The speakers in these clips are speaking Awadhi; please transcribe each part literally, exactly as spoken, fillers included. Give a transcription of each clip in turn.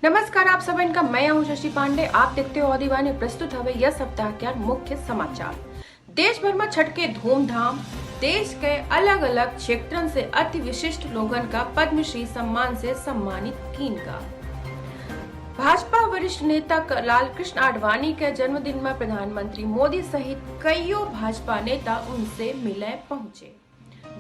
नमस्कार, आप सबन का, मैं हूँ शशि पांडे। आप देखते हो अवधी वाणी। प्रस्तुत हवे यह सप्ताह के मुख्य समाचार। देश भर में छठ के धूमधाम, देश के अलग-अलग क्षेत्रन से अति विशिष्ट लोगन का पद्मश्री सम्मान से सम्मानित कीन गा। भाजपा वरिष्ठ नेता क-, लालकृष्ण आडवाणी के जन्मदिन में प्रधानमंत्री मोदी सहित कइयो भाजपा नेता उनसे मिले पहुंचे।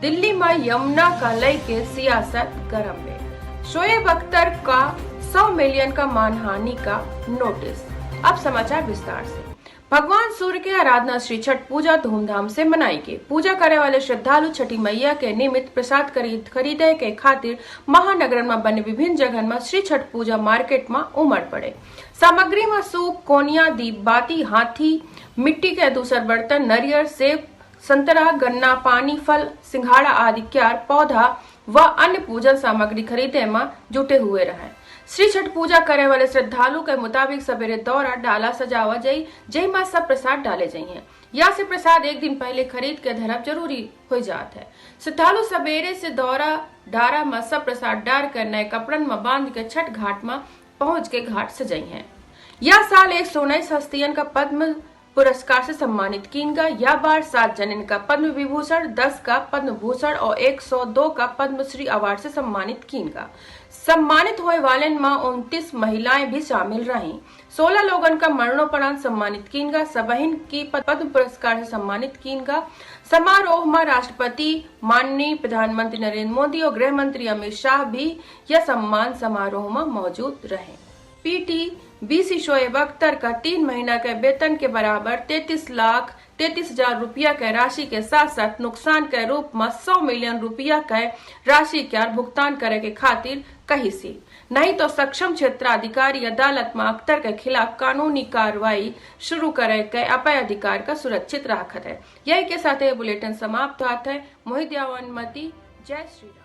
दिल्ली में यमुना का लइके सियासत गरम में। शोएब अख्तर का सौ मिलियन का मानहानि का नोटिस। अब समाचार विस्तार से। भगवान सूर्य के आराधना श्री छठ पूजा धूमधाम से मनाई गई। पूजा करे वाले श्रद्धालु छठी मैया के निमित्त प्रसाद खरीद, खरीदे के खातिर महानगरन में बने विभिन्न जगहन में श्री छठ पूजा मार्केट में उमड़ पड़े। सामग्री में सूप, कोनिया, दीप, बाती, हाथी, मिट्टी के दूसर बर्तन, नरियर, सेब, संतरा, गन्ना, पानी, फल, सिंघाड़ा आदि क्यार पौधा व अन्य पूजन सामग्री खरीदे में जुटे हुए रहे। श्री छठ पूजा करे वाले श्रद्धालु के मुताबिक सबेरे दौरा डाला सजावा जाई, जेमा सब प्रसाद डाले जाइए। या से प्रसाद एक दिन पहले खरीद के धरब जरूरी हो जात है। श्रद्धालु सबेरे से दौरा डारा में सब प्रसाद डार के नए कपड़न में बांध के छठ घाट में पहुंच के घाट सजाई हैं। या साल एक सौ उन्नीस हस्तियन का पद्म पुरस्कार से सम्मानित कीन गा। या बार सात जनन का पद्म विभूषण, दस का पद्म भूषण और एक सौ दो का पद्मश्री अवार्ड से सम्मानित कीन गा। सम्मानित होए वालेन में उनतीस महिलाएं भी शामिल रहीं। सोलह लोगन का मरणोपरांत सम्मानित कीन गा। सबहिन की पद-, पद्म पुरस्कार से सम्मानित कीन गा। समारोह में राष्ट्रपति, माननीय प्रधानमंत्री नरेंद्र मोदी और गृह मंत्री अमित शाह भी यह सम्मान समारोह में मौजूद रहे। पीटी बीसी शोएब अख्तर का तीन महीना के वेतन के बराबर तैंतीस लाख तैंतीस हजार रुपया के राशि के साथ साथ नुकसान के रूप में सौ मिलियन रुपया के राशि के भुगतान करे के खातिर कही सी, नहीं तो सक्षम क्षेत्राधिकारी अदालत में अख्तर के खिलाफ कानूनी कार्रवाई शुरू करे के अपने अधिकार का सुरक्षित राखत है। यही के साथ ये बुलेटिन समाप्त होत है। मोहित यावनमती, जय श्री राम।